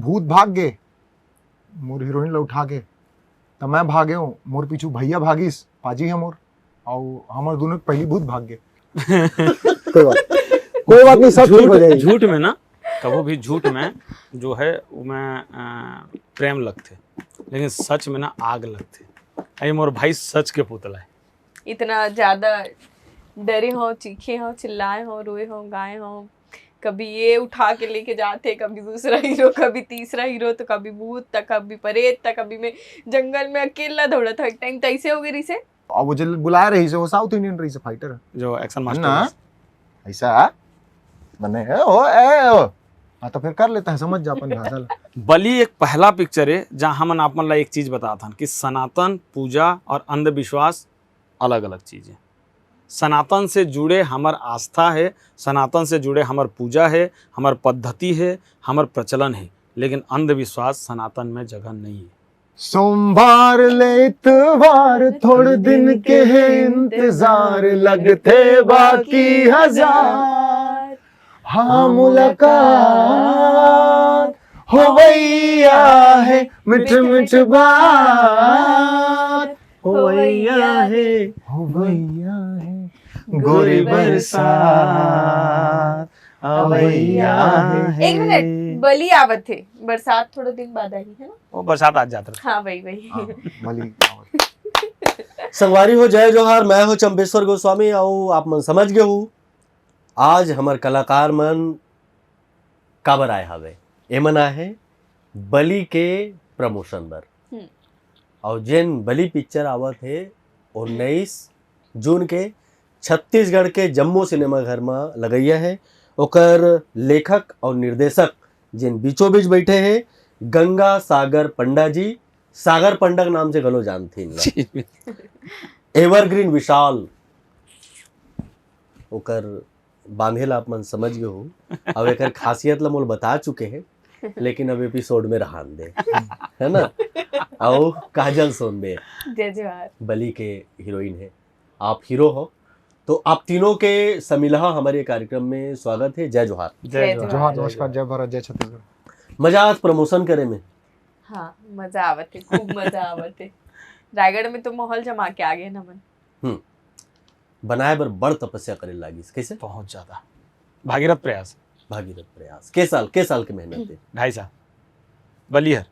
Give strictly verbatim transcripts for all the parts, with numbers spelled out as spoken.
भूत भाग गे मोर हीरोइन ला उठा के, त मैं भागे हूँ, मोर पीछू भैया भागिस, पाजी है मोर, अउ हमर दोनों के पहली भूत भाग गे। कोई बात, कोई बात नहीं, सब ठीक हो जाएगी। झूठ में ना, कभू भी झूठ में जो है वो में, अ, प्रेम लगथे, लेकिन सच में ना आग लगथे। अरे मोर भाई सच के पुतला है। इतना ज्यादा डरे हो, चीखे हो, चिल्लाए हो, रोए हो, गाए हो, कभी ये उठा के लेके जाते, कभी दूसरा हीरो, कभी तीसरा हीरो, तो कभी भूत, त कभी परेत, त कभी मैं जंगल में अकेला दौड़त हूँ। एक टाइम तो ऐसे हो गई रही से। अब वो जो बुलाए रही से, वो साउथ इंडियन रही से फाइटर। जो एक्शन मास्टर ना। ऐसा बने है, ओ, ए, ओ। हाँ, तो फिर कर लेता है, समझ जा अपन भाषा ला। बलि एक पहला पिक्चर है, जहाँ हमन आप मन ला एक चीज बतात हन कि सनातन पूजा और अंधविश्वास अलग-अलग चीज है। सनातन से जुड़े हमर आस्था है, सनातन से जुड़े हमर पूजा है, हमर पद्धति है, हमर प्रचलन है, लेकिन अंधविश्वास सनातन में जगह नहीं है। सोमवार ले इतवार, थोड़ दिन के है इंतजार, लगथे बाकी हजार। हाँ, मुलाकात होवैया है, मिठ मिठ बात होवैया है, होवैया है, गोरी बरसात अवैया है। एक मिनट, बलि आवत है, बरसात थोड़ा दिन बाद आई है ना? वो बरसात आज जात रहा। हाँ, वही, वही। हाँ, बलि आवत। संगवारी हो, जय जोहार, मैं हो चंपेश्वर गोस्वामी, अउ आप मन समझ गए हो, आज हमर कलाकार मन काबर आए हवे। एमन आए हे बलि के प्रमोशन बर। हम्म। अउ जेन बलि पिक्चर आवत हे, उन्नीस जून के छत्तीसगढ़ के जम्मो सिनेमा घर म लगइया हे। ओकर लेखक अउ निर्देशक जेन बीचों बीच बैठे हे, गंगा सागर पंडा जी, सागर पंडा के नाम से घलो जानथे इनला। जी। एवरग्रीन विशाल, ओकर बांधे ला आप मन समझ गए हो। अब एकर खासियत ला मोल बता चुके हे, लेकिन अब एपिसोड में रहन दे, है ना? अउ काजल सोनबे, जय जोहार। बलि के हीरोइन है, आप हीरो हो, तो आप तीनों के समिलहा हमारे कार्यक्रम में स्वागत है। जय जोहार। जय जय जोहार। जोहार, नमस्कार, जय भारत, जय छत्तीसगढ़। मजा आज प्रमोशन करे में। हाँ, मजा आवत है, खूब मजा आवत है। रायगढ़ में तो माहौल जमा के आ गए ना मन। हम्म। बनाए बर बड़ तपस्या करे लागिस। कैसे? बहुत ज्यादा। भागीरथ प्रयास। भागीरथ प्रयास। के साल, के साल के मेहनत है? ढाई साल। बलिहर।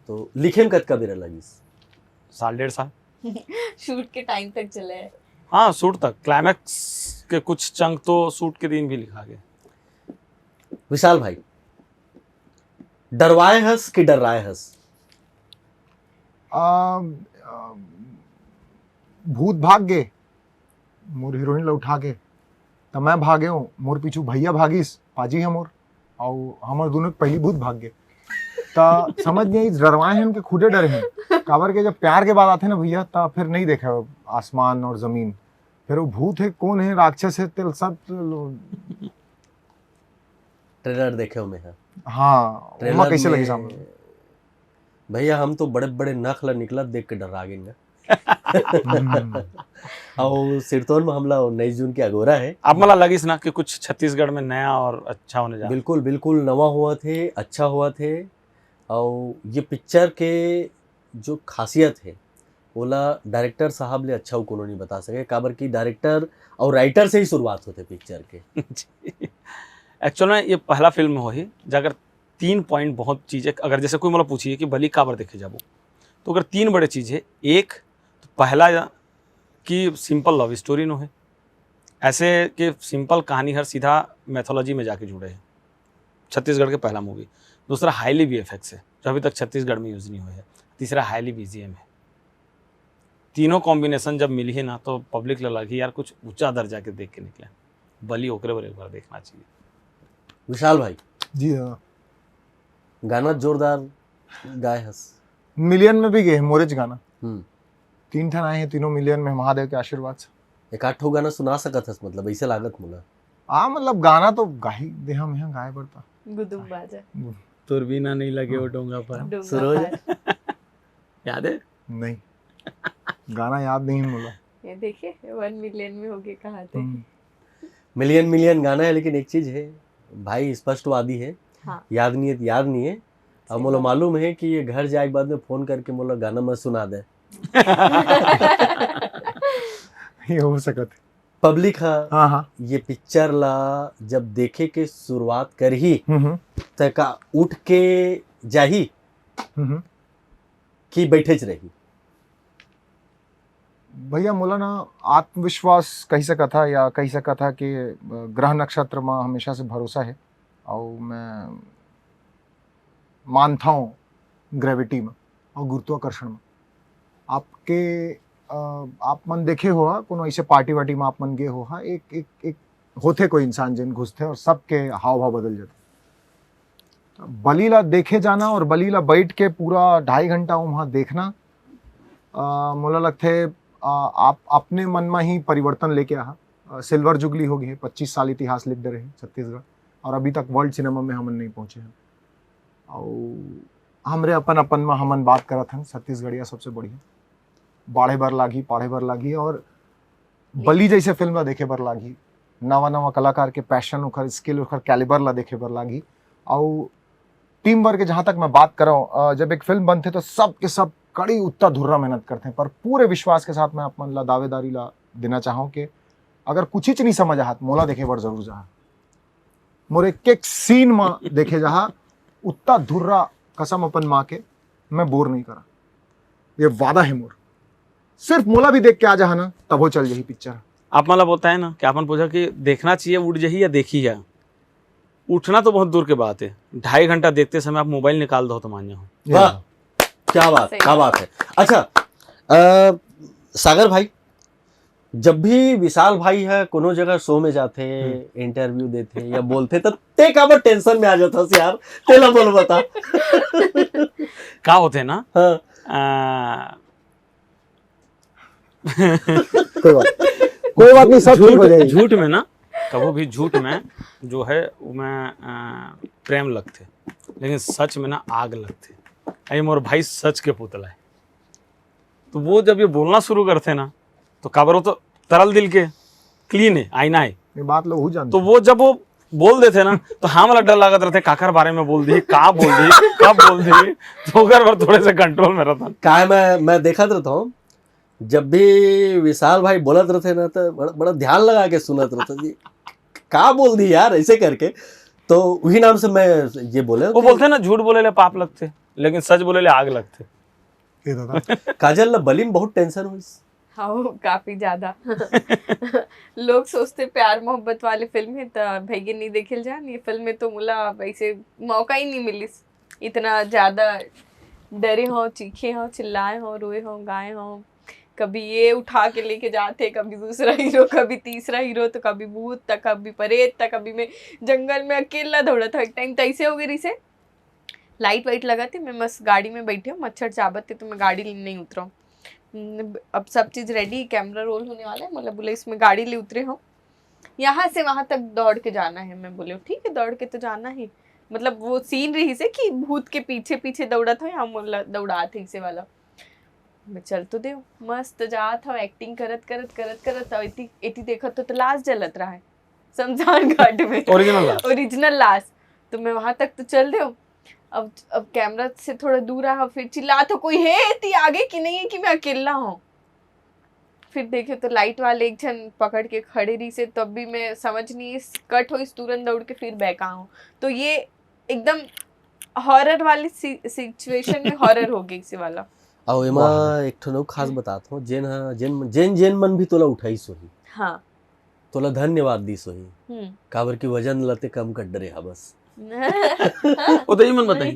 तो लिखे में कतका बेरा लागिस? साल डेढ़ साल। शूट के टाइम तक चले है। हाँ, शूट तक। क्लाइमैक्स के कुछ चंक तो शूट के दिन भी लिखा गया। विशाल भाई, डरवाए हस कि डर्राए हस? आ, आ, भूत भाग गे मोर हीरोइन ला उठा के, त मैं भागे हूँ, मोर पीछू भैया भागिस, पाजी है मोर, अउ हमर दोनों के पहली भूत भाग गे। त समझ नहीं, डरवाए हैं उनके खुदे डरे हैं। काबर के जब प्यार के बात आथे ना भैया, त फिर नहीं देखे आसमान और जमीन। फिर वो भूत है, कौन है, राक्षस है, तेल सब ट्रेलर देखे हो में है। हाँ, ट्रेलर ओमा कैसे लगी में सामने? भैया, हम तो बड़े-बड़े नख ला निकलत देख के डर्रा गेन गा। हम्म। अउ सिरतोन में हमला उन्नीस जून के अगोरा है। आप मला लगिस ना कि कुछ छत्तीसगढ़ में नया और अच्छा होने जा रहा है। बिल्कुल, बिल्कुल नवा होवत हे, अच्छा होवत हे। अउ ये पिक्चर के जो खासियत हे, ओला डायरेक्टर साहब ले अच्छा अउ कोनो नहीं बता सके, काबर कि डायरेक्टर अउ राइटर से ही शुरुआत होथे पिक्चर के। जी। एक्चुअल में ये पहला फिल्म होही, जगर तीन पॉइंट बहुत चीज है। अगर जैसे कोई मतलब पूछिए कि बलि काबर देखे जाबो, तो अगर तीन बड़े चीज है, एक तो पहला कि सिंपल लव स्टोरी नो है, ऐसे कि सिंपल कहानी हर सीधा मैथोलॉजी में जाके जुड़े है। छत्तीसगढ़ के पहला मूवी। दूसरा हाईली वीएफएक्स है, जो अभी तक छत्तीसगढ़ में यूज नहीं हुआ है। तीसरा हाईली बीजीएम है। तीनों कॉम्बिनेशन जब मिली है ना, तो पब्लिक ला लगी यार कुछ ऊंचा दर्जा के देख के निकले। बलि ओकरे बर एक बार देखना चाहिए। विशाल भाई। जी हाँ। गाना जोरदार गाए हस। मिलियन में भी गए हैं मोरेज गाना। हम्म। तीन ठन आए हैं, तीनों मिलियन में, महादेव के आशीर्वाद से। एक आध ठो गाना सुना सकत हस, मतलब ऐसे लागत मोला। आ, मतलब गाना तो गाही दे हम यहाँ गाए पड़ता। गुदुम बाजा। तोर बिना नहीं लगे वो डोंगा पर। डोंगा सुरोज। पर। याद है? नहीं, गाना याद नहीं मोला। ये देखिए, वन मिलियन में हो गए कहाँ थे। हम्म। मिलियन मिलियन गाना है, लेकिन एक चीज है, भाई स्पष्टवादी है। हाँ। याद नहीं है तो याद नहीं है। अब सही मोला बात। मालूम है कि ये घर जाए के बाद में फोन करके मोला गाना मत सुना दे। ये हो सकत है। पब्लिक हा हाँ हाँ। ये पिक्चर ला जब देखे के शुरुआत करही हम्म हम्म, त का उठ के जाही हम्म हम्म। कि बैठे च रही? भैया मोला ना आत्मविश्वास कही सकत हा या कही सकत हा कि अ, ग्रह नक्षत्र में हमेशा से भरोसा है। और मैं मानता हूँ ग्रेविटी में और गुरुत्वाकर्षण में। आपके अ, आप मन देखे हो हा, कोनो ऐसे पार्टी वार्टी में आप मन गए हो हा, एक एक एक होथे कोई इंसान जिन घुसथे और सबके हाव भाव बदल जाथे। बलि ला देखे जाना और बलि ला बैठ के पूरा ढाई घंटा वहाँ देखना, अ, मोला लगथे अ, आप अपने मन में ही परिवर्तन लेके आहा। सिल्वर जुबली हो गई है, पच्चीस साल इतिहास लिख दे रहे हैं छत्तीसगढ़, और अभी तक वर्ल्ड सिनेमा में हमन नहीं पहुंचे हैं। और हमरे अपन अपन में हमन बात करत हन, छत्तीसगढ़िया सबसे बढ़िया। बाढ़े बर लागी, पाढ़े बर लागी। और बलि जैसे फिल्म ला देखे बर लागी, नवा नवा कलाकार के पैशन, ओकर स्किल, ओकर कैलिबर ला देखे बर लागी। और टीम वर्क के जहाँ तक मैं बात करऊँ, अ, जब एक फिल्म बनथे तो सब के सब कड़ी उत्ता धुर्रा मेहनत करथे, पर पूरे विश्वास के साथ मैं आप मन ला दावेदारी ला देना चाहूँ कि अगर कुछ ही नहीं समझ आहा त मोला देखे बर जरूर जाहा। मोर एक एक सीन में देखे जाहा, उत्ता धुर्रा, कसम अपन माँ के, मैं बोर नहीं करा, ये वादा है मोर। सिर्फ मोला भी देख के आ जाहा ना, तभो चल जाही पिक्चर। आप मन ला बोलता है ना कि आप मन पूछा कि देखना चाहिए उठ जाही या देखी है। उठना तो बहुत दूर के बात है, ढाई घंटा देखते समय आप मोबाइल निकाल दो तो मान जाओ। वाह, क्या बात, सही क्या बात। बात है। अच्छा, अ, सागर भाई, जब भी विशाल भाई है कोनो जगह शो में जाथे, इंटरव्यू देथे या बोलथे, तब ते काबर टेंशन में आ जाथस यार? तेला बोल बता। का होथे ना, हाँ। अ, कोई बात, कोई बात नहीं, सब ठीक हो जाएगी। झूठ में ना, कभू भी झूठ में जो है वो में अ, प्रेम लगथे, लेकिन सच में ना आग लगथे। अरे मोर भाई सच के पुतला है, तो वो जब ये बोलना शुरू करथे ना, तो काबर वो तो तरल दिल के, क्लीन है, आईना है। ये बात लोग हो जानते तो वो जब वो बोल देथे ना, तो हमला डर लागत रहथे काकर बारे में बोल दी, का बोल दी, कब बोल दी। तो ओकर बर थोड़े से कंट्रोल में रहथन। काय मैं मैं देखत रहता हूँ, जब भी विशाल भाई बोलत रहथे ना, तो बड़ा, बड़ा ध्यान लगा के सुनत रहता जी, का बोल दी यार, ऐसे करके। तो वही नाम से मैं ये बोले वो बोलथे ना, झूठ बोले ले पाप लगथे, लेकिन सच बोले ले आग लगथे। ये दादा, काजल ला बलि में बहुत टेंशन हुई। हाँ, काफी ज्यादा। लोग सोचथे प्यार मोहब्बत वाले फिल्म है त भैया नहीं देखल जान, ये फिल्म में तो मोला वैसे मौका ही नहीं मिलिस। इतना ज्यादा डरे हो, चीखे हो, चिल्लाए हो, रोए हो, गाए हो। कभी ये उठा के लेके जाथे, कभी दूसरा हीरो, कभी तीसरा हीरो, तो कभी भूत, त कभी परेत, त कभी मैं जंगल में अकेला दौड़त हूँ। एक टाइम तो ऐसे हो गई रहिसे, लाइट वाइट लगा थे, मैं मस्त गाड़ी में बैठे हूँ, मच्छर चाबत थे तो मैं गाड़ी ले नहीं उतरा हूँ। हम्म, अब सब चीज रेडी, कैमरा रोल होने वाला है, मतलब बोले इसमें गाड़ी ले उतरे हो, यहाँ से वहां तक दौड़ के जाना है। मैं बोले ठीक है, दौड़ के तो जाना ही, मतलब वो सीन रहिसे कि भूत के पीछे पीछे दौड़त हो, यहाँ मोला दौड़ात है इसे वाला। मैं चल तो देव, मस्त जात हव, एक्टिंग करत करत करत करत, अउ एती एती देखत हो तो लाश जलत रहा है शमशान घाट में। ओरिजिनल लाश। ओरिजिनल लाश। तो मैं वहां तक तो चल देव। अब अब कैमरा से थोड़ा दूर आया, फिर चिल्लात हो कोई, हे एती आगे कि नहीं है कि मैं अकेला हूँ। फिर देखे तो लाइट वाले एक झन पकड़ के खड़े रहिसे, तब भी मैं समझ नहीं कट होइस, तुरंत दौड़ के फिर बैक आऊँ। तो ये एकदम हॉरर वाली सिचुएशन में हॉरर हो गई इसी वाला। अउ एमा एक ठन अउ खास बतात हूँ, जेन ह जेन जेन जेन मन भी तोला उठाइस होही, हाँ। तोला धन्यवाद दिस होही, हम्म। काबर कि वजन लते कम कर डरे हा बस। वो तो ही मन बताई।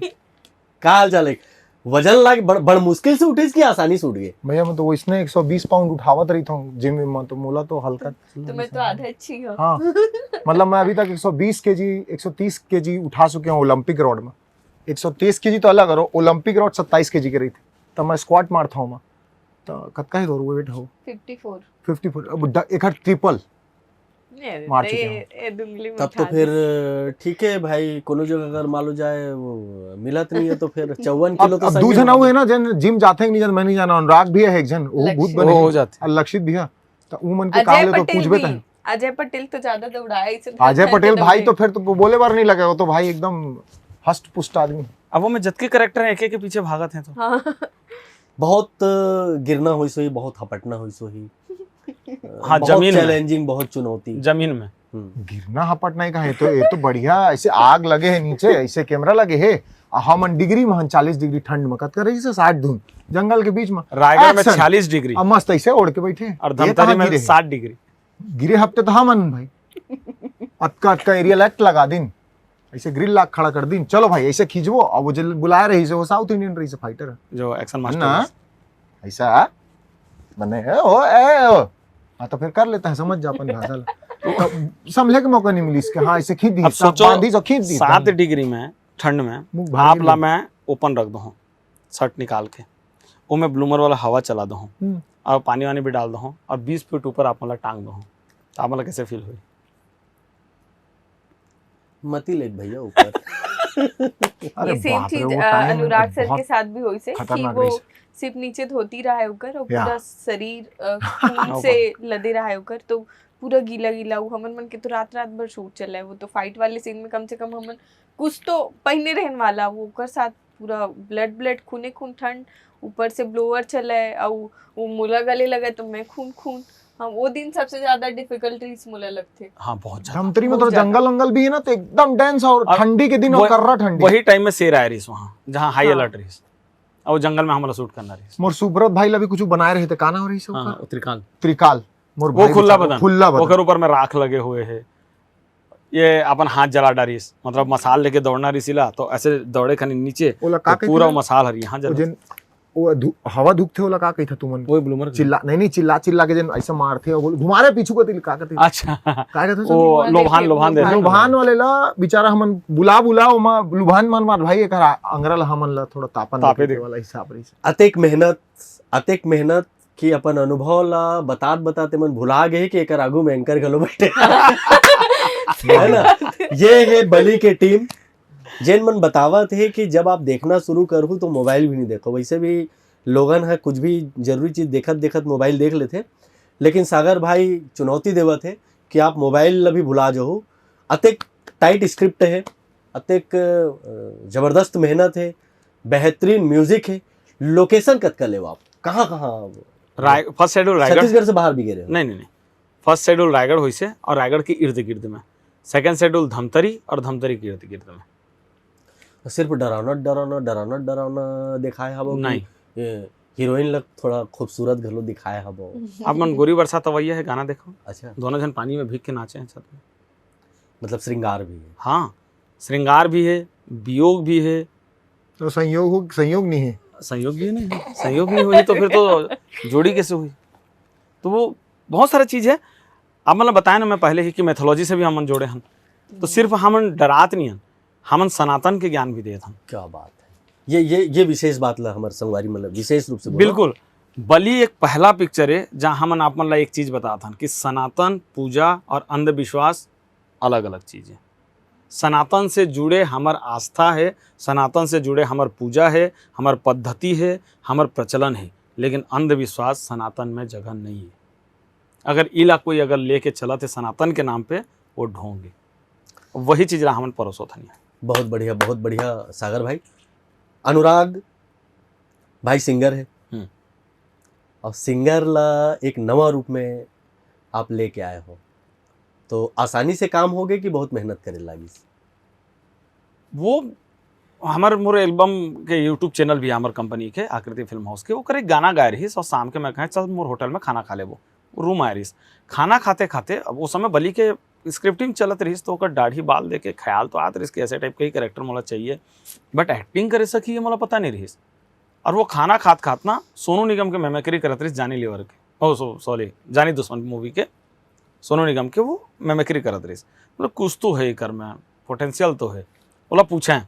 का हाल चाल है? वजन लाग बड़, बड़ मुश्किल से उठिस कि आसानी से उठ गए? भैया मैं तो वो इसने एक सौ बीस पाउंड उठावत रही था जिम में, तो मोला तो हल्का। तो मैं तो आधा अच्छी हूँ। हाँ, मतलब मैं अभी तक एक सौ बीस केजी, एक सौ तीस केजी उठा चुके हूँ ओलंपिक रॉड में। एक सौ तीस केजी तो अलग है, ओलंपिक रॉड सत्ताईस केजी के रही थी, तब मैं स्क्वाट मारता हूँ मैं। तो कतका है तोर वेट हो? फिफ्टी फोर। फिफ्टी फोर। अब ड- एक हट ट्रिपल मार चुके हो। ए दुंगली में तब तो उठा फिर दे। ठीक है भाई, कोनो जगह अगर मान लो जाए वो मिलत नहीं है तो फिर चौवन किलो अब, तो अब सही दू है। झन हुए ना, जन जिम जाते हैं कि नहीं जाते, मैं नहीं जाना, अनुराग भी है एक जन, वो बहुत लक्षित। बने वो हो हैं। जाते। और लक्षित भी है, तो वो मन के अजय काम ले तो पटेल पूछबे भी। तन। अजय पटेल तो ज्यादा दौड़ाए, इसे अजय धर के पटेल भाई दौड़े। तो फिर तो बोले बार नहीं लगे, वो तो भाई एकदम हष्ट पुष्ट आदमी। अब वो में जतके करेक्टर हैं, एक एक के पीछे भागत हैं तो। हाँ। बहुत गिरना होइस होही, बहुत हपटना होइस होही। हाँ, बहुत जमीन में। चैलेंजिंग, बहुत चुनौती। जमीन में। हम्म। गिरना हपटना ही कहा है तो ये तो बढ़िया, ऐसे आग लगे है नीचे, ऐसे कैमरा लगे है, आ हमन डिग्री में हन, चालीस डिग्री ठंड में, कतका रही से साठ धुन, जंगल के बीच में। रायगढ़ में Action। छियालीस डिग्री अब मस्त ऐसे ओढ़ के बैठे हैं। और ये धमतरी कहाँ में गिरे? साठ डिग्री। गिरे हफ्ते तो हमन भाई अतका अतका एरिया लाइट लगा दिन, ऐसे ग्रिल लाग खड़ा कर दिन, चलो भाई ऐसे खींचबो। अब वो जो बुलाए रही से, वो साउथ इंडियन रही से, फाइटर है जो एक्शन ना? मास्टर। ऐसा बने है ओ ए ओ। हाँ तो फिर कर लेता है, समझ जा अपन भाषा ला। तो संभले के मौका नहीं मिली इसके। हाँ, ऐसे खींच दी, अब सोचो, बांधी जो खींच दी। सात डिग्री में ठंड में मुख भारी आप ला लगे। मैं ओपन रख दो, शर्ट निकाल के, वो मैं ब्लूमर वाला हवा चला दो, हम्म। और पानी वानी भी डाल दो, और बीस फीट ऊपर आप मतलब टांग दो, तो आप मतलब कैसे फील हुई? मती लेट भैया ऊपर। अरे ये सेम बाप रे, चीज वो अ, टाइम अनुराग सर बहुत के साथ भी हुई से कि खतरनाक वो रही से। सिर्फ नीचे धोती रहा है ओकर और या। पूरा शरीर अ, खून से लदे रहा है ओकर, तो पूरा गीला गीला। वो हमन मन के तो रात रात भर शूट चला है। वो तो फाइट वाले सीन में कम से कम हमन कुछ तो पहने रहन वाला, वो ओकर साथ पूरा ब्लड ब्लड, खूने खून, ठंड, ऊपर से ब्लोअर चला है और वो मोला गले लगा है तो मैं खून खून। हाँ, वो दिन सबसे ज्यादा डिफिकल्ट रही मोला लगथे। हाँ, बहुत ज्यादा। धमतरी में बहुत थोड़ा ज्यादा। जंगल वंगल भी है ना, तो एकदम डेंस और और ठंडी के दिन और वह- कर्रा ठंडी। वही टाइम में शेर आया रही वहाँ, जहाँ हाई हाँ। अलर्ट रही, और जंगल में हमला शूट करना रही। मोर सुब्रत भाई ला भी कुछ बनाए रहे थे, का नाम रही से हाँ, ओकर? त्रिकाल। त्रिकाल। मोर वो भाई खुला बेचारा, बदन। खुला बदन। ओकर ऊपर में राख लगे हुए है, ये अपन हाथ जला डारिस, मतलब मसाल लेके दौड़ना रही सिला, तो ऐसे दौड़े खानी नीचे, ओला का तो पूरा कहिथे? मसाल हरिया वो जला। जेन वो धु-, हवा धुकथे, ओला का कहिथे तुमन? वही ब्लूमर। चिल्ला, नहीं नहीं, चिल्ला चिल्ला के जेन ऐसा मारथे और बोले, "घुमा रे पीछू को तिल, का कहिथे?" अच्छा। का कहिथे? वो लोभान, लोभान दे। लोभान वाले ला बेचारा हमन बुला बुला ओमा लुभान मन मार भाई, एक अंगरा ला हमन ला थोड़ा तापन तापे दे दे। वाला हिसाब रही। अतेक मेहनत, अतेक मेहनत कि अपन अनुभव ला बतात बतात मन भुला गए कि एकर आगू में एंकर घलो बैठे। है ना? ये है बलि के टीम, जेन मन बतावत हे कि जब आप देखना शुरू करहू तो मोबाइल भी नहीं देखो। वैसे भी लोगन ह कुछ भी जरूरी चीज देखत देखत मोबाइल देख लेथे, लेकिन सागर भाई चुनौती देवत हे कि आप मोबाइल ला भी भुला जाहू। अतेक टाइट स्क्रिप्ट है, अतेक अ, जबरदस्त मेहनत है, बेहतरीन म्यूजिक है। लोकेशन कतका लेव आप, कहाँ कहाँ? राय फर्स्ट शेड्यूल रायगढ़। छत्तीसगढ़ से बाहर भी गए रहे हो? नहीं नहीं नहीं, फर्स्ट शेड्यूल रायगढ़ होइसे और रायगढ़ के इर्द गिर्द में। सेकंड शेड्यूल धमतरी और धमतरी के इर्द गिर्द में। सिर्फ डरावना डरावना डरावना डरावना दिखाए हबो कि नहीं। ये हीरोइन लग थोड़ा खूबसूरत घलो दिखाए हबो? आप मन गोरी बरसात अवैया है गाना देखो, अच्छा, दोनों जन पानी में भीग के नाचे हैं छत में। मतलब श्रृंगार भी है। हाँ, श्रृंगार भी है, वियोग भी है। तो संयोग हो, संयोग नहीं है। संयोग भी नहीं है, संयोग नहीं हुई तो फिर तो जोड़ी कैसे हुई? तो वो बहुत सारा चीज है। आप मतलब बताए ना, मैं पहले ही कि मैथोलॉजी से भी हमन जोड़े हन, तो सिर्फ हमन डरात नहीं हन, हमन सनातन के ज्ञान भी देत हन। क्या बात है। ये ये ये विशेष बात ला हमारे संगवारी मतलब विशेष रूप से बोलो। बिल्कुल। बलि एक पहला पिक्चर है जहाँ हमन आप मन ला एक चीज बतात हन कि सनातन पूजा और अंधविश्वास अलग अलग चीज है। सनातन से जुड़े हमर आस्था है, सनातन से जुड़े हमर पूजा है, हमर पद्धति है, हमर प्रचलन है, लेकिन अंधविश्वास सनातन में जगह नहीं है। अगर इला कोई अगर लेके चलत है सनातन के नाम पे, वो ढोंग है। वही चीज ला हमन परोसत हन। बहुत बढ़िया, बहुत बढ़िया सागर भाई। अनुराग भाई सिंगर है, हम्म। और सिंगर ला एक नवा रूप में आप लेके आए हो, तो आसानी से काम हो गए कि बहुत मेहनत करे लागिस? वो हमर मोर एल्बम के यूट्यूब चैनल भी है हमर कंपनी के, आकृति फिल्म हाउस के, ओकर एक गाना गाए रहिस और शाम के मैं कहे, "चल मोर होटल में खाना खा लेबो।" रूम आए रहिस। खाना खाते खाते, अब उस समय बलि के स्क्रिप्टिंग चलत रहिस, तो ओकर दाढ़ी बाल देख के ख्याल तो आत रहिस कि ऐसे टाइप के ही कैरेक्टर मोला चाहिए, बट एक्टिंग करे सकी ये मोला पता नहीं रहिस। और वो खाना खात खात ना सोनू निगम के मेमेक्री करत रहिस, जानी लीवर के, ओ सॉरी, जानी दुश्मन मूवी के सोनू निगम के वो मेमेक्री करत रहिस। मतलब कुछ तो है एकर में, पोटेंशियल तो है। ओला पूछे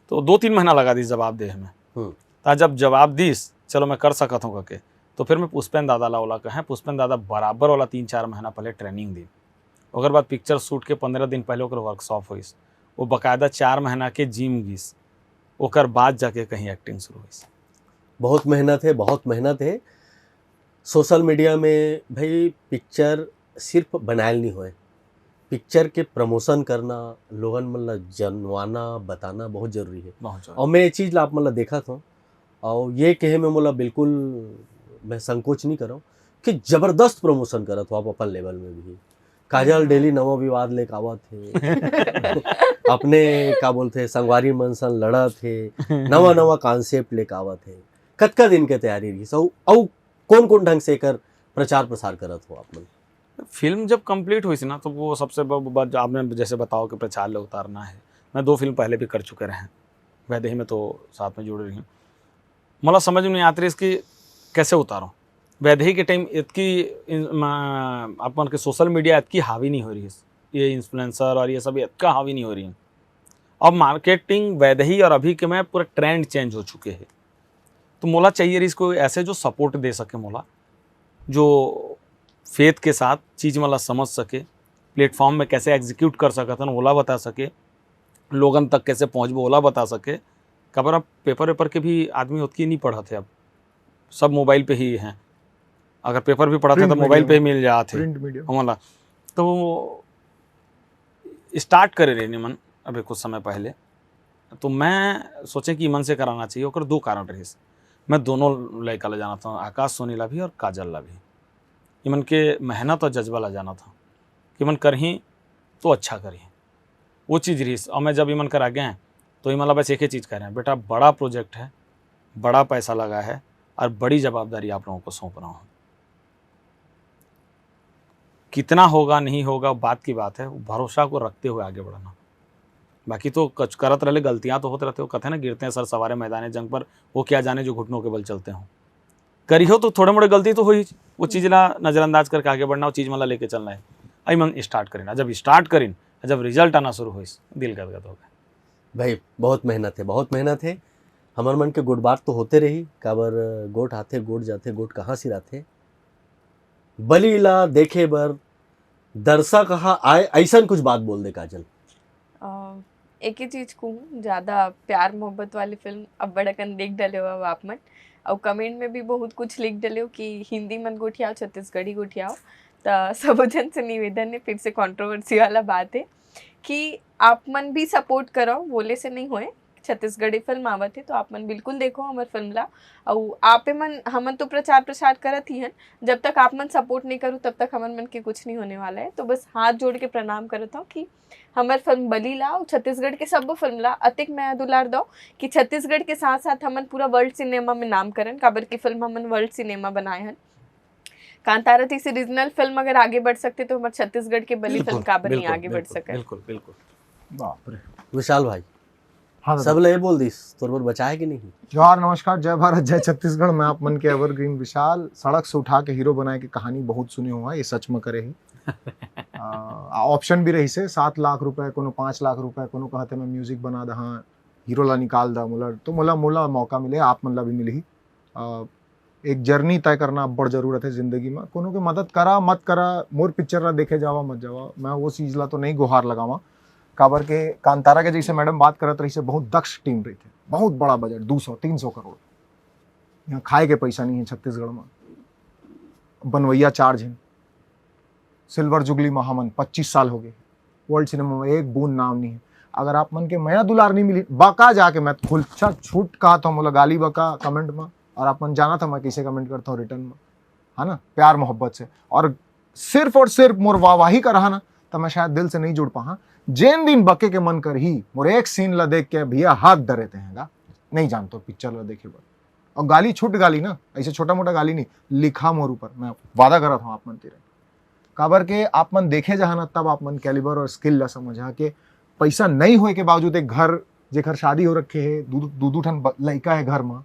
तो दो तीन महीना लगा दिस जवाब देहे में। हम्म। ता जब जवाब दिस, "चलो मैं कर सकत हूँ" करके, तो फिर मैं पुष्पेन दादा ला ओला कहे। पुष्पेन दादा बराबर ओला तीन चार महीना पहले ट्रेनिंग दी। ओकर बाद पिक्चर शूट के पंद्रह दिन पहले ओकर वर्कशॉप होइस। वो बाकायदा चार महीना के जिम गिस, ओकर बाद जाके कहीं एक्टिंग शुरू होइस। बहुत मेहनत है, बहुत मेहनत है। सोशल मीडिया में भाई पिक्चर सिर्फ बनायल नहीं होए, पिक्चर के प्रमोशन करना, लोगन मन ला जनवाना, बताना बहुत जरूरी है। बहुत ज्यादा। और मैं ये चीज ला आप मन ला देखत हूँ, और ये कहे में मोला बिल्कुल मैं संकोच नहीं करव कि जबरदस्त प्रमोशन करत हो आप अपन लेवल में भी। काजल डेली नवा विवाद लेके आवत हे, अपने का बोलते संगवारी मन सन लड़त हे, नवा नवा कॉन्सेप्ट लेके आवत हे। कतका दिन के तैयारी रही, अउ अउ कौन कौन ढंग से एकर प्रचार प्रसार करत हो आप मन? फिल्म जब कंप्लीट हुई थी ना, तो वो सबसे ब- ब- आपने जैसे बताओ कि प्रचार ले उतारना है। मैं दो फिल्म पहले भी कर चुके रहे हैं, वैदेही में तो साथ में जुड़े रही हूँ। मोला समझ में नहीं आती रही कि कैसे उतारूँ। वैदेही के टाइम इतकी इन- मा- अपन के सोशल मीडिया इतकी हावी नहीं हो रही है, ये इन्फ्लुएंसर और ये सब इतका हावी नहीं हो रही है। अब मार्केटिंग वैदेही और अभी के में पूरा ट्रेंड चेंज हो चुके हैं। तो मोला चाहिए रही इसको ऐसे जो सपोर्ट दे सके मोला, जो फेथ के साथ चीज मन ला समझ सके, प्लेटफॉर्म में कैसे एग्जीक्यूट कर सकत हन ओला बता सके, लोगन तक कैसे पहुँचबो ओला बता सके। काबर अब पेपर वेपर के भी आदमी ओतकी नहीं पढ़त है, अब सब मोबाइल पे ही हैं। अगर पेपर भी पढ़त है Print तो मोबाइल media पे ही में। मिल जात है प्रिंट मीडिया। हमला। तो स्टार्ट करे रहे निमन अभी कुछ समय पहले, तो मैं सोचे कि इमन से कराना चाहिए। ओकर दो कारण रहिस। मैं दोनों लड़का ला जानत हूँ, आकाश सोनी ला भी और काजल ला भी। इमन के मेहनत और जज्बा ला जानत हूँ कि इमन करही तो अच्छा करही, वो चीज़ रहिस। और मैं जब इमन कर आगे हैं तो इमन ला बस एक ही चीज़ कह रहे हैं, बेटा, बड़ा प्रोजेक्ट है, बड़ा पैसा लगा है और बड़ी जवाबदारी आप लोगों को सौंप रहा हूँ। कितना होगा नहीं होगा बात की बात है, भरोसा को रखते हुए आगे बढ़ना। बाकी तो कुछ करत रहले, गलतियां तो होत रहते हो, कहते हैं ना, गिरते हैं सर सवारे मैदान जंग पर, वो क्या जाने जो घुटनों के बल चलते हो। करिहो तो थोड़े मोड़े गलती तो होही, वो चीज ला नजरअंदाज करके आगे बढ़ना, वो चीज मन ला लेके चलना है। आई मन स्टार्ट करिन, जब स्टार्ट करिन, जब रिजल्ट आना शुरू होइस, दिल गदगद हो गया। भाई, बहुत मेहनत है, बहुत मेहनत है। हमर मन के गोठ बात तो होते रही, काबर गोठ आथे, गोठ जाथे, गोठ कहाँ सिराथे। बलि ला देखे बर दर्शक हा आए, ऐसन कुछ बात बोल दे काजल। अ, एक ही चीज कहूँ, ज्यादा प्यार मोहब्बत वाली फिल्म अब्बड़ अकन देख डले हो अब आप मन, और कमेंट में भी बहुत कुछ लिख डले हो कि हिंदी मन गोठियाओ, छत्तीसगढ़ी गोठियाओ। त सबो जन से निवेदन है, फिर से कंट्रोवर्सी वाला बात है कि आप मन भी सपोर्ट करो, बोले से नहीं होए। छत्तीसगढ़ी फिल्म आवत है तो आप मन बिल्कुल देखो हमर फिल्म ला। और आप मन, हमन तो प्रचार प्रसार करत ही हन, जब तक आप मन सपोर्ट नहीं करू तब तक हमर मन के कुछ नहीं होने वाला है। तो बस हाथ जोड़ के प्रणाम करत हूँ कि हमर फिल्म बलि ला और छत्तीसगढ़ के सब फिल्म ला अतेक मया दुलार दो कि छत्तीसगढ़ के साथ साथ हमन पूरा वर्ल्ड सिनेमा में नाम करन, काबर की फिल्म हमन वर्ल्ड सिनेमा बनाए हन। कांतारा तीस रीजनल फिल्म अगर आगे बढ़ सकते तो हमर छत्तीसगढ़ के बलि फिल्म काबर नहीं आगे बढ़ सके। बिल्कुल, बिल्कुल। बाप रे। विशाल भाई, हाँ दादा। सब ले बोल दिस, तोर बर बचाए कि नहीं? जोहार, नमस्कार, जय भारत, जय छत्तीसगढ़। मैं आप मन के एवरग्रीन विशाल। सड़क से उठा के हीरो बनाए के कहानी बहुत सुने हुआ, ये सच में करे ही। आ, ऑप्शन भी रही से, सात लाख रुपए, कोनो पाँच लाख रुपए, कोनो कहते मैं म्यूजिक बना दहा, हीरो ला निकाल दा, मोला तो मोला मोला मौका मिले, आप मन ला भी मिलही। आ, एक जर्नी तय करना बड़ जरूरत है जिंदगी में। कोनो के मदद करा मत करा, मोर पिक्चर ला देखे जावा मत जावा, मैं वो चीज ला तो नहीं गुहार लगावा। काबर के कांतारा के जैसे मैडम बात करत रही से, बहुत दक्ष टीम रही थे, बहुत बड़ा बजट, दो सौ तीन सौ करोड़। यहाँ खाए के पैसा नहीं है छत्तीसगढ़ में, बनवैया चार झिन। सिल्वर जुबली महामन पच्चीस साल हो गए, वर्ल्ड सिनेमा में एक बूंद नाम नहीं है। अगर आप मन के मया दुलार नहीं मिली, बका जाके, मैं खुलचा छूट कहा था, मोला गाली बका कमेंट में, और आप मन जाना था मैं कैसे कमेंट करता हूँ रिटर्न में, है ना, प्यार मोहब्बत से। और सिर्फ और सिर्फ मोर वाहवाही कर रहा ना, तो मैं शायद दिल से नहीं जुड़ पा। जेन दिन बके के मन कर ही मोर एक सीन ला देख के भैया हाथ धरे थे हैं गा, नहीं जानते पिक्चर ला देखे बर। और गाली छूट गाली ना, ऐसे छोटा मोटा गाली नहीं लिखा मोर ऊपर, मैं वादा करत हूँ आप मन तीर। काबर के आप मन देखे जहा ना, तब आप मन कैलिबर और स्किल ला समझा के पैसा नहीं होए के बावजूद एक घर, जेकर शादी हो रखे है, दू दू दू ठन ब- लइका है घर में,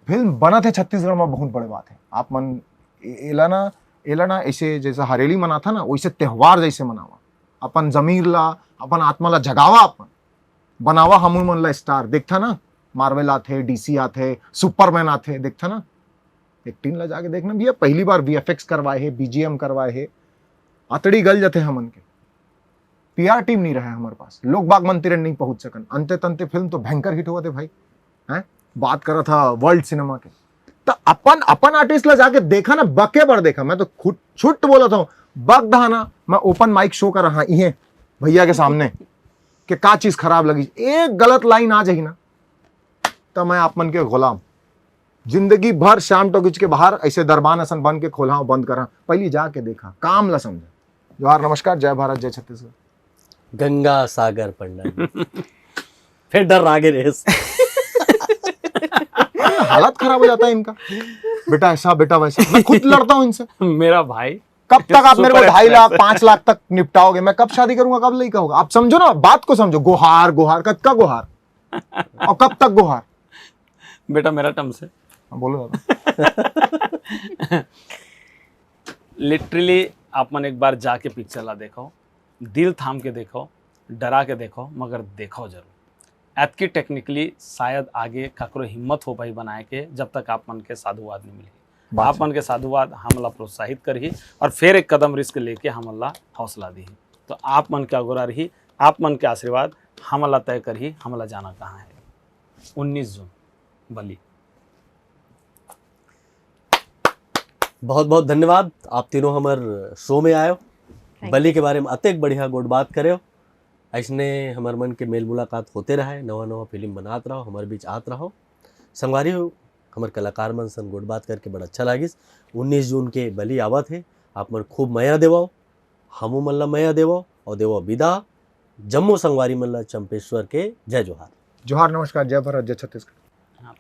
फिल्म बनत है छत्तीसगढ़ में, बहुत बड़े बात है। आप मन ए- एला ना, एला ना ऐसे जैसे हरेली मनाथा ना, वैसे त्योहार जैसे मनावा। अपन जमीर ला, अपन आत्मा ला जगावा, अपन बनावा हमू मन ला स्टार। देखथा ना, मार्वल आथे, डीसी आथे, सुपरमैन आथे, देखथा ना, एक्टिंग ला जाके देखना भैया, पहली बार वीएफएक्स करवाए है, बीजीएम करवाए है, अतड़ी गल जथे हमन के। पीआर टीम नहीं रहे हमारे पास, लोग बाग मन तीर नहीं पहुंच सकन। अंते तंते फिल्म तो भयंकर हिट हुआ थे भाई, हैं? बात करा था वर्ल्ड सिनेमा के, त अपन अपन आर्टिस्ट ला जाके देखा ना, बके बर देखा। मैं तो खुद छुट बोलत हूँ, बक दहा ना। मैं ओपन माइक शो कर रहा इहे भैया के सामने कि का चीज खराब लगी, एक गलत लाइन आ जाही ना, त मैं आप मन के गुलाम। जिंदगी भर श्याम टॉकीज के बाहर ऐसे दरबान असन बन के खोलहा, बंद करा। पहली जाके देखा, काम ला समझा। जोहार, नमस्कार, जय भारत, जय छत्तीसगढ़। गंगा सागर पंडा जी। फिर डर आगे रेस। हालत खराब हो जाता है इनका, बेटा ऐसा, बेटा वैसा। मैं खुद लड़ता हूँ इनसे। मेरा भाई कब तक आप मेरे को Super ढाई लाख, Express। पांच लाख तक निपटाओगे? मैं कब शादी करूंगा, कब लड़का होगा? आप समझो ना, बात को समझो। गोहार, गोहार, कब का गोहार और कब तक गोहार? बेटा मेरा टर्म से हाँ, बोलो दादा। लिटरली आप मन एक बार जाके पिक्चर ला देखो, दिल थाम के देखो, डरा के देखो, मगर देखो जरूर। एतकी टेक्निकली शायद आगे काकरो हिम्मत हो पाई बनाए के, जब तक आप मन के साधुवाद नहीं मिली। बात आप मन के साधुवाद हमला प्रोत्साहित करही और फिर एक कदम रिस्क लेके हमला हौसला दीही। तो आप मन के अगोरा रही, आप मन के आशीर्वाद हमला तय करही, हमला जाना कहाँ है। उन्नीस जून, बली। बहुत बहुत धन्यवाद, आप तीनों हमर शो में आयो। बली के बारे में अतेक बढ़िया गोठ बात करे। ऐसने हमर मन के मेल मुलाकात होते रहे, नवा नवा फिल्म बनात रहो, हमर बीच आत रहो। संगवारी हो, हमर कलाकार मन सन गोठ बात करके बड़ा अच्छा लागिस। उन्नीस जून के बली आवत है, आप मन खूब मया देवो, हमू मन ला मया देवो और देवो विदा। जम्मो संगवारी मन ला चंपेश्वर के जय जोहार। जोहार, नमस्कार, जय भारत, जय छत्तीसगढ़।